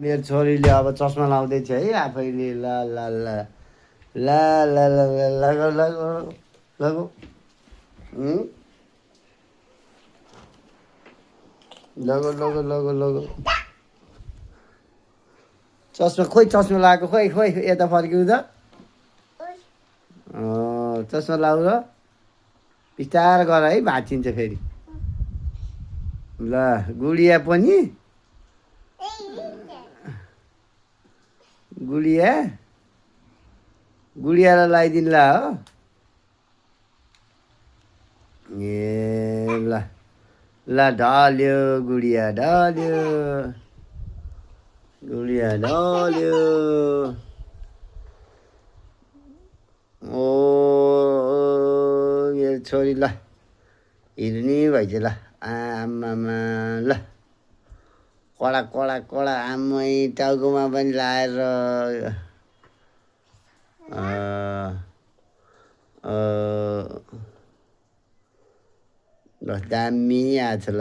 मेरो छोरीले अब चस्मा लाउँदैछ है आफैले ल ल ल ल ल ल लगो लगो लगो लगो लगो लगो लगो चस्मा खोइ चस्मा लगाएको खोइ खोइ यता फर्किउ त चस्मा लाउ र बिस्तार गर है भाँचिन्छ फेरि ल गुडिया पनि गुडिया गुडियालाई लगाइदिनु ला हो ए ल ल ढल्यो गुडिया ढल्यो गुडिया ढल्यो ओ मेरो छोरी ल हिर्नी भइदियो ल आमामा ल कडा कडा कडा आमै टाउकोमा पनि लाएर ल दामी आएको छ ल